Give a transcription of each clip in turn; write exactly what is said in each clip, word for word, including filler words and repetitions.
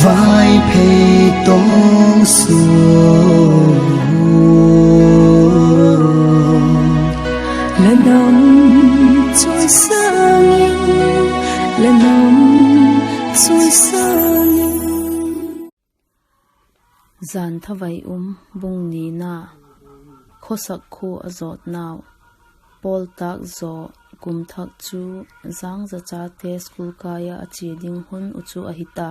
Vaiphei tawng suan, la nam chawisâng in, la nam chawisâng in. Zan thavai um, bung nina. Khawsak khua a zawtnau. Pawl tâk zaw, kum thak chu Zangza chate school kai ah a chia ding hun uh chu ahi ta.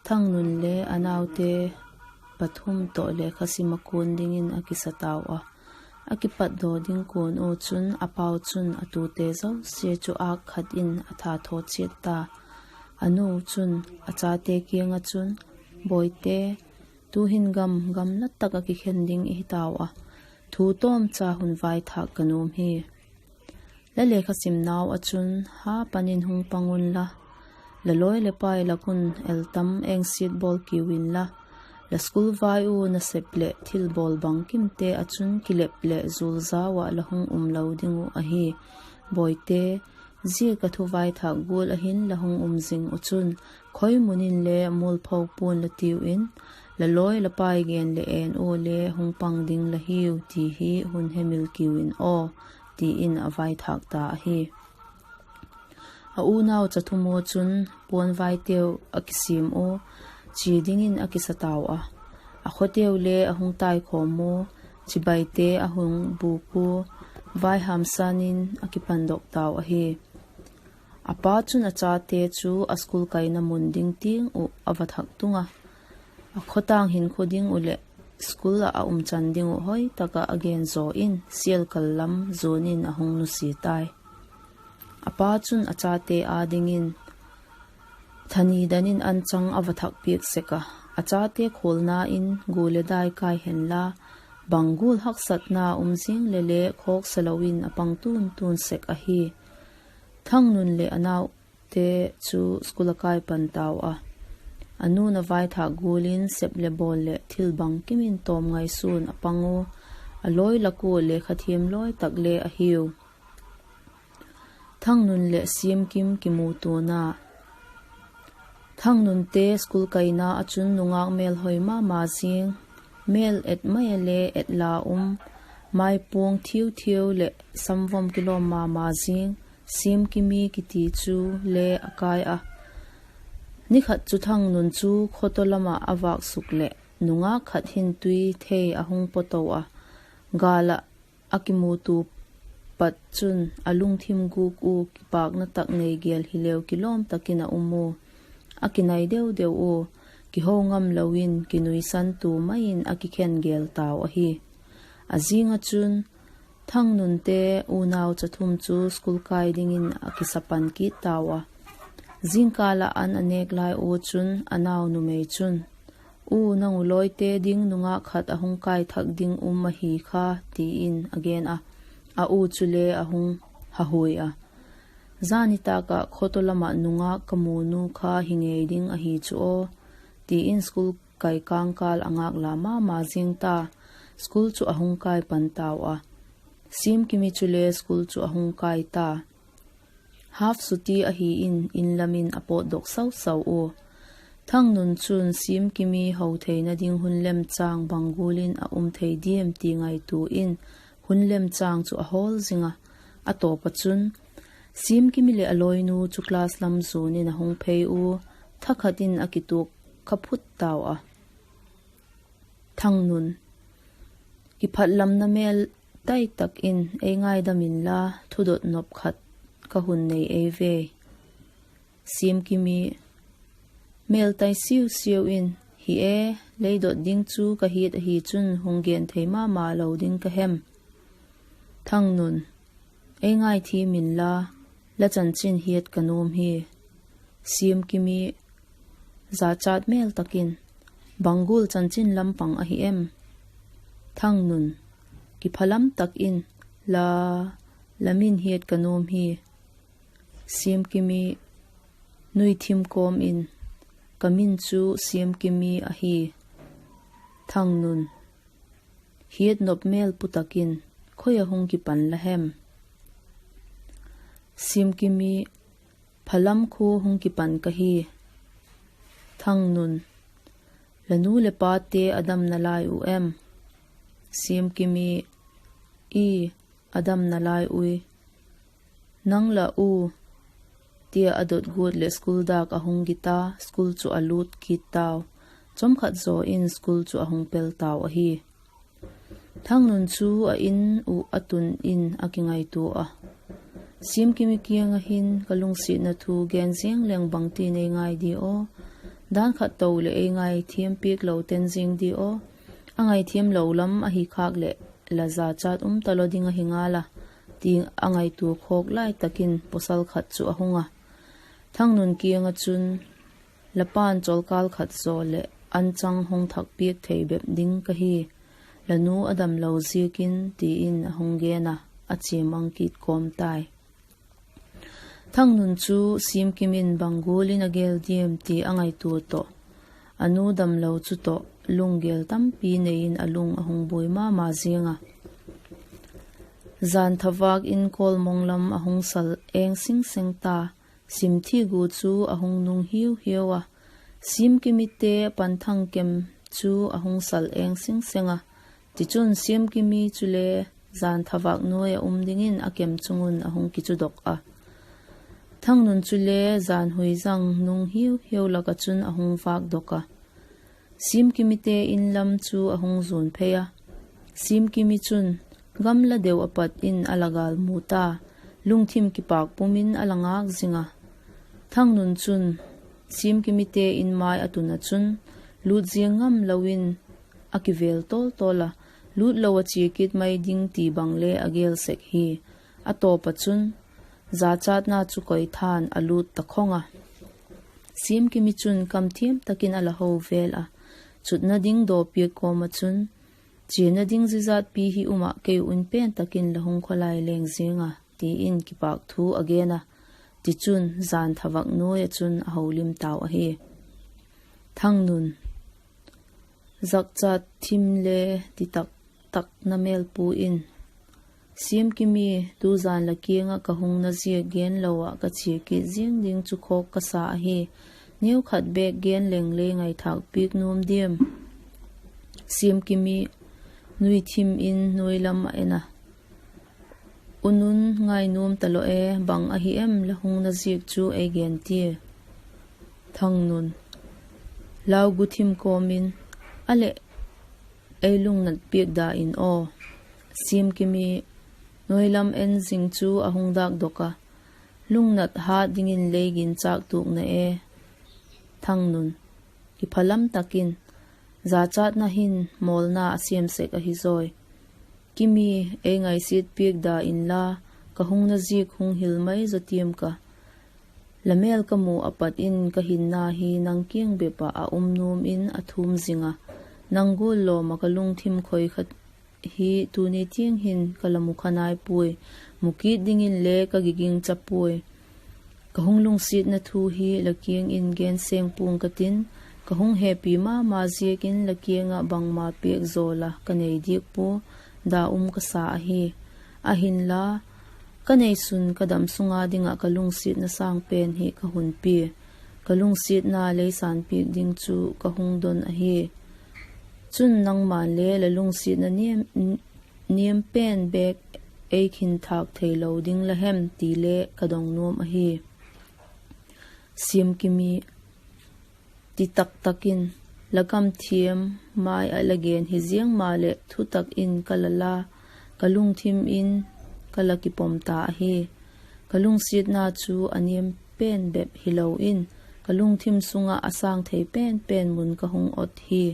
Thangnun le a naute pathum tawh lekha sim a kuan dingin a kisa tau a. A kipatdaw ding kuan ua chun a pau chun a tute zosia chu âk khat in a thathaw chiat ta. A nu chun a chate kiang ah chun, Bawite, tu'hin gam gamla tak ah kikhen ding i hi tau a, thu tawmcha hun vaithâk ka nuam hi. La lekha simnau ah chun ha pan in hung pang unla, la lawi leh pai lak un eltam engsiat bawl kiu inla, la school vai ua nasep leh thilbawl bangkimte ah chun kilep leh zulzau ah la hung um lo ding uh ahi. Bawite, zia ka thu vaithâk gual ah hin la hung um zing uh chun, khoi mun in le mualpho pua'n la tiu in, la lawi la pai gen leh en ua le hung pang ding la hiu ti hi hun hemil kiu in aw, ti in a vaithâk ta ahi. A unau cha thum ua chun puan vaiteu a kisiam ua, chia dingin a kisa tau a. A khawteu le a hung taikhawm ua, chibaite a hung bûk ua, vaihâmsan in a kipandok tau ahi. A pa chun a chate chu a school kaina mun ding tiang uh a va thak tung a, a khawtâng hinkhua ding uh leh school ah a um chan ding uh hoi tak ah a gen zaw in sial kal lam zuan in a hung nusia tai. A pa chun a chate â dingin thanidan in anchang a va thak piak sek a, a chate khawlna in gu le dai kai henla, bang gual haksatna um ziang le le khawksa lo in a pang tun tun sek ahi. Thangnun leh a naute chu school a kai pan tau a. A nu'n a vaithâk gual in sep leh bawl leh thil bangkim in tawm ngaisun a pang ua, a lawi lak ua lekha thiam lawi tak le ahiu. Thangnun leh Siamkim kimutuana. Thangnunte school kaina ah chun nungâk mêlhoi ma ma ziang, mêl et mai a le et la um, maipuang thiu thiu leh samvom kilawm ma ma ziang Siamkimi kiti chu le a kai a. Ni khat chu Thangnun chu khawtaw lam ah a vâk suk leh nungâk khat hin tui thei a hung paw to a, gâl ah a kimutua pat chun a lungthim gûk ua kipâkna tak nei gêl hileu kilawm tak in a um ua, a kinai deu deu ua, kiho ngam lo in kinuisan tua mai in a kikhen gêl tau ahi. A zing ah chun Thangnunte unau cha thum chu school kai dingin a kisa pan kit tau a. Zingkâl ah an a nêk lai ua chun a nau numei chun, U, nang u lawite ding nungâk khat a hung kai thak ding um ahi kha, ti in a gen a. A u chule a hung hahuai a, Zanitâk ah khawtaw lam ah nungâk ka mu nu kha hi ngei ding ahi chu aw, ti in school kai kângkâl a ngâk la ma ma ziang ta. School chu a hung kai pan tau a. Siamkimi chule school chu a hung kai ta. Half chuti ahi in, in lam in a pawtdok sau sau ua. Thangnun chun Siamkimi ho theina ding hun lemchâng bang gual in a um thei diam ti ngaitua in, hun lemchâng chu a hawl zing a. A tawp ah chun Siamkimi leh a lawinu chu class lam zuan in a hung phei ua, thakhat in a kituak kha phut tau a. Thangnun, Kiphatlamna mêl tai tak in ei ngaidam inla, thudot nop khat ka hun nei ei ve. Siamkimi, Mêl tai siau siau in, hi e, lei dot ding chu ka hiat ahi chun hung gen thei ma ma lo ding ka hem? Thangnun, Ei ngaithiam inla, la chanchin hiat ka nuam hi. Siamkimi, Zachat mêl tak in, Bang gual chanchin lam pang ahi em? Thangnun, Kiphalam tak in, la, la min hiat ka nuam hi. Siamkimi, nuithim kawm in, Ka min chu Siamkimi ahi. Thangnun, Hiat nop mêl pu tak in, khoi a hung kipan la hem? Siamkimi, Phalam khua hung kipan ka hi. Thangnun, La nu leh pate a dam nalai uh em? Siamkimi, I, a dam nalai ui. Nang la u, tia a dot guat leh school dâk a hung git a, school chu a lût kit tau. Chawmkhat zaw in school chu a hung pel tau ahi. Thangnun chu a In uh a tun in a kingaitua a, Siamkimi kiang ah hin ka lungsiatna thu gen ziang leng bangtin ei ngai di aw? Dan khat to leh ei ngaithiam piak lo ten zing di aw? A ngaithiam lo lam ahi khâk leh la jachat um talo ding ahi ngal a, ti a ngaitua khawk lai tak in pawsal khat chu a hung a, Thangnun kiang ah chun, La pa'n chawlkâl khat zaw leh anchang hung thak piak thei bep ding ka hi. La nu a damlo ziakin, ti in a hung gen a, a chia mang kit kawm tai. Thangnun chu Siamkim in bang gual in a gel diam ti a ngaitua tawh, a nu damlo chu tawh lunggel tampi nei in a lung a hung buai ma ma ziang a. Jan thavâk in kawlmong lam a hung sal eng sing seng ta, sim thi gua chu a hung nung hiau hiau a, Siamkimite panthang kem chu a hung sal eng sing seng a. Tichun, Siamkimi chule jan thavâk nuai ah um dingin a kem chung un a hung kichudok a. Thangnun chule jan huizang nung hiau hiau lak ah chun a hung vâkdok a, Siamkimite In lam chu a hung zuan phei a. Siamkimi chun gamla deu a pat in a la gâlmu ta, lungthim kipâk pum in a la ngâk zing a. Thangnun chun Siamkimite In mai a tun ah chun lût ziang ngam lo in a kivêl tawl tawl a, lût lo ah chia kit mai ding ti bang le a gel sek hi. A tawp ah chun jachatna chu koitha'n a lût ta khawng a. Siamkimi chun kamthiam tak in a la ho vêl a, chutna ding dawpiak kawm ah chun, Chiana ding zizatpi hi um ah kei un pen tak in la hung khawlai leng ziang a, ti in kipâk thu a gen a. Tichun, jan thavâk nuai ah chun a holim tau ahi. Thangnun, Zakchat thim le ti tak tak na mêlpua in, Siamkimi, tu jan la kiang ah ka hungna ziak gen lo ah ka chia kit ziang ding chu khawk ka sa ahi. Neukhat bêk gen leng lei ngaithâk piak nuam diam? Siamkimi, nui thim in nuai lam a en a, U Nun, ngai nuam talo e, bang ahi em la hungna ziak chu ei gen tia? Thangnun, lau gu thim kawm in, A leh, ei lungnat piak da in aw. Siamkimi, nuai lam en zing chu a hung dâkdok a, Lungnat hât dingin lei ginchâk tuak na e. Thangnun, kiphalam tak in, Jachatna hin mawlna a siam sek ahi zawi. Kimi, ei ngaisiat piak da inla, ka hungna ziak hung hil mai zaw tiam ka. La mêl ka mu a pat in ka hinna hi nang kiang bep ah a um nuam in a thum zing a, nang gual lawm ah ka lungthim khoi kha hi tuni tiang hin ka la mu kha nai puai, mu kit dingin le ka gigingcha puai. Ka hung lungsiatna thu hi la kiang in gen seng pua'ng ka tin, ka hung hepi ma ma ziakin la kiang ah bangma piak zaw la ka nei diak pua, da um ka sa ahi. Ahinla, ka neisun ka dam sung a ding ah ka lungsiatna sâng pen hi ka hun pia, ka lungsiatna lei sânpiak ding chu ka hung don ahi. Chun nangma'n le la lungsiatna niam, niam pen bêk ei khinthâk theilo ding la hem ti le ka dong nuam ahi. Siamkimi, ti tak tak in, la kam thiam mai ah la gen hi ziang maleh thutak in ka la la, ka lungthim in ka la kipom ta ahi. Ka lungsiatna chu a niam pen bep hilo in, ka lungthim sung ah a sâng thei pen pen mun ka hung ot hi.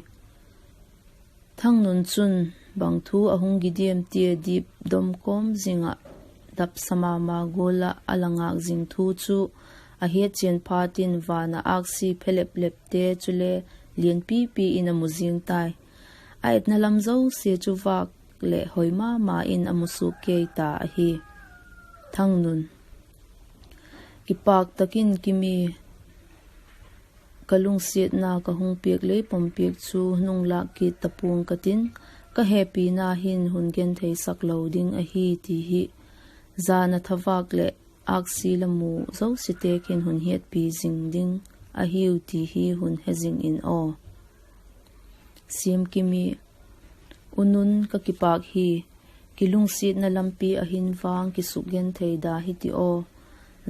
Thangnun chun bang thu a hung gi diam tia dip dom kawm zing ah, dap sa ma ma gual ah a la ngâk zing thu chu a hiatchian phat in van ah âksi phelep lepte chule lianpipi in a mu zing tai. A etna lam zosia chu vâk leh hoi ma ma in a mu suak kei ta ahi. Thangnun, kipâk tak in Kimi, ka lungsiatna ka hung piak lei pom piak chu nung lâk kit ta pua'ng ka tin, ka hepina hin hun gentheisak lo ding ahi ti hi jan a thavâk leh âksi la mu zosiate khin hun hiatpi zing ding ahiu ti hi hun he zing in aw. Siamkimi, U Nun, ka kipâk hi. Kilungsiatna lampi ah hin vang kisukgenthei da hi ti aw.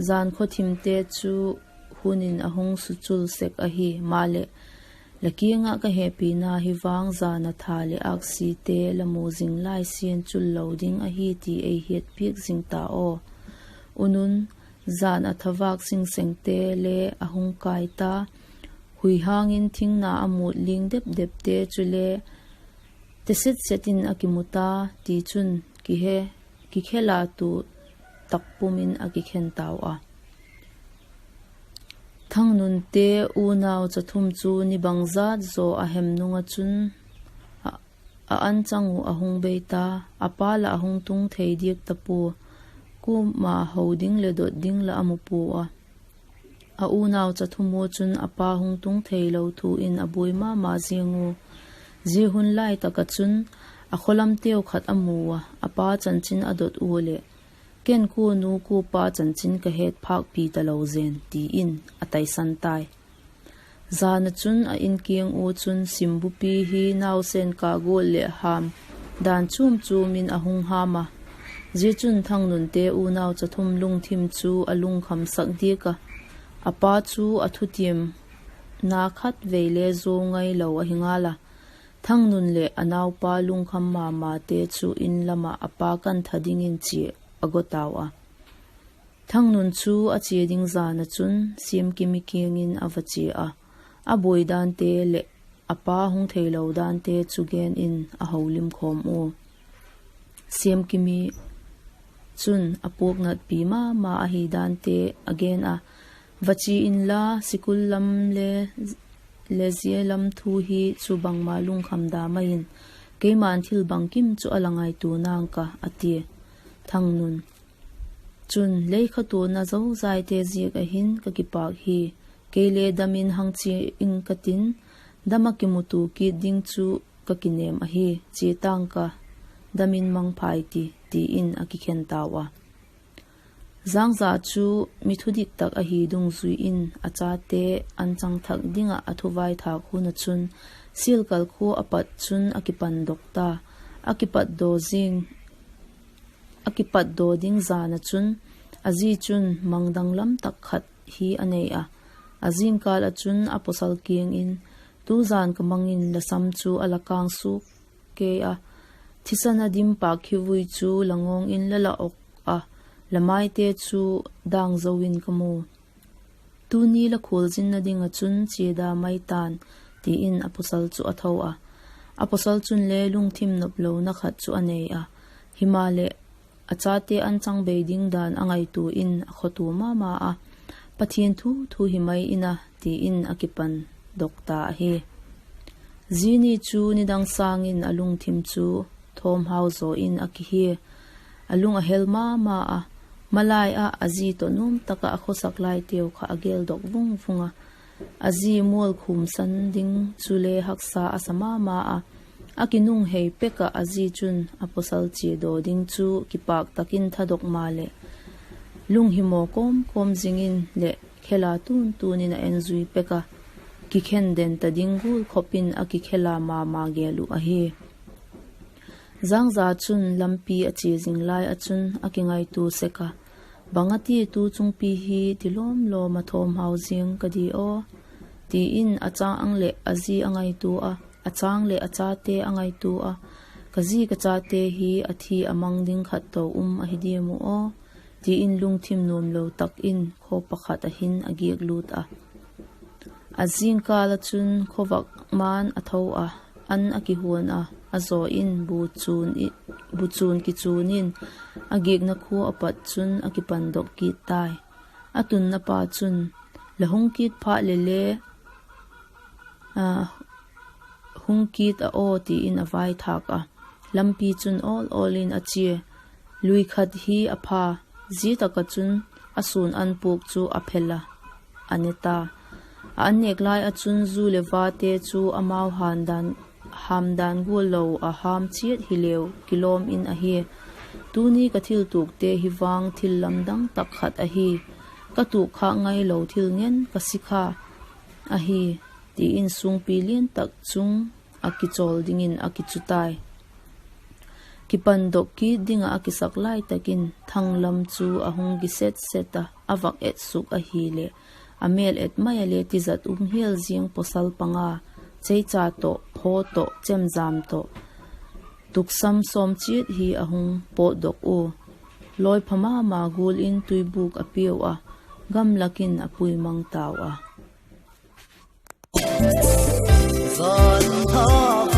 Jan khawthimte chu hun in a hung suchul sek ahi maleh, la kiang ah ka hepina hi vang jan a tha leh âksite la mu zing lai sian chul lo ding ahi ti ei hiatpiak zing ta aw. U Nun, jan a thavâk singsengte le a hung kai ta, huihang in thingna a mût ling dep depte chule tesetset in a kimu ta, tichun kihe, kikhela tu tak pum in a kikhen tau a. Thangnunte unau cha thum chu ni bangzat zaw a hem nung ah chun a, a anchang uh a hung bei ta, a pa lah a hung tung thei diak ta pua, kuama ho ding leh dot ding lah a mu pua a. A unau cha thum ua chun a pa hung tung theilo thu in a buai ma ma ziang ua. Zia hun lai tak ah chun a khawlamteu khat a mu a, a pa chanchin a dot ua leh, Ken kuanu kuapa chanchin ka het phâkpi talo zen, ti in a taisan tai. Jan ah chun a in kiang ua chun simbupi hi nausen ka gual leh ham dan chuam chuam in a hung ham a. Zia chun Thangnunte unau cha thum lungthim chu a lungkhamsak diak a, a pa chu a thutiamna khatvei le zuau ngailo ahi ngal a. Thangnun leh a naupa lungkham ma mate chu in lam ah a pa kantha dingin chia a go tau a. Thangnun chu a chia ding jan ah chun Siamkimi kiang in a va chia a, a buai dante leh a pa hung theilo dante chu gen in a holimkhawm ua. Siamkimi chun a puaknatpi ma ma ahi dante a gen a, Vachia inla, sikul lam le, le zia lam thu hi chu bangma lungkham da mai in, keima'n thil bangkim chu a la ngaitua nang ka, a tia. Thangnun chun, Lei khatuana zozaite ziak ah hin ka kipâk hi. Kei le dam in hang chia ing ka tin, dam ah kimutua kit ding chu ka kinêm ahi, chia tang ka, dam in mangpha i ti, ti in a kikhen tau a. Jangza chu mi thudik tak ahi dungzui in a chate anchang thak ding ah a thuvaithâk hun ah chun, Sialkal khua a pat chun a kipandok ta. A kipatdaw zing, a kipatdaw ding jan ah chun a zi chun mang danglam tak khat hi a nei a. A zingkâl ah chun a pawsal kiang in, Tu jan ka mang in la sam chu a la kâng suak kei a, thisan a dim pâk khivui chu la ngawng in la la ok a, la maite chu dâng zo in ka mu. Tuni la khualzinna ding ah chun chia da mai ta'n, ti in a pawsal chu a tho a. A pawsal chun le lungthim noplona khat chu a nei a, himaleh, a chate anchang bei ding dan a ngaitua in a khawtua ma ma a, Pathian thu thu hi mai in a, ti in a kipandok ta ahi. Zia ni chu nidang sâng in a lungthim chu thawmhau zaw in a kihia. A lung a hel ma ma a, malai ah a zi tawh nuam tak ah a khawsak laiteu kha a geldok vung vung a. A zi mualkhum san ding chule haksa a sa ma ma a. A kinunghei pek ah a zi chun a pawsal chiadaw ding chu kipâk tak in thadok maleh, lunghimaw kawm kawm zing in leh khela tun tun in a enzui pek a, kikhen den ta ding gual khop in a kikhela ma ma gel uh ahi. Jangza chun lampi a chia zing lai ah chun a kingaitua sek a, Bang a ti tu chungpi hi ti lawm lawm a thawmhau ziang ka di aw, ti in a châng leh a zi a ngaitua a, a châng leh a chate a ngaitua a, Ka zi ka chate hi a thi a mang ding khat to um ahi diam uh aw, ti in lungthim nuamlo tak in khaw pakhat ah hin a giak lût a. A zingkâl ah chun khawvak ma'n a tho a, an a kihuan a, a zaw in bu chuan kichuan in a giakna khua a pat chun a kipandok kit tai. A tunna pa chun, La hung kit phat leh le, hung kit a aw, ti in a vaithâk a. Lampi chun awl awl in a chia. Lui khat hi a pha, zia tak ah chun a sûn an puak chu a phel a, a ne ta. A an nêk lai ah chun zu leh vate chu amau hâm dan gual lo a hâm chiat hileu kilawm in ahi. Tuni ka thiltuakte hi vang thil lamdang tak khat ahi. Ka tuak khâk ngailo thil ngen ka si kha. ahi, ti in sungpi lian tak chung ah kichawl dingin a kichu tai. Kipandok kit ding ah a kisak lai tak in Thanglam chu a hung giset set a, a vak et suk ahileh, a mêl et mai ah le tizat um hial ziang pawsal panga, cheicha tawh, haw tawh, chemjam tawh, tuksam sawm chiat hi a hung pawtdok ua. Lawipha ma ma gual in tuibûk a piau a, gamlak in a pui mang tau a. Zan thak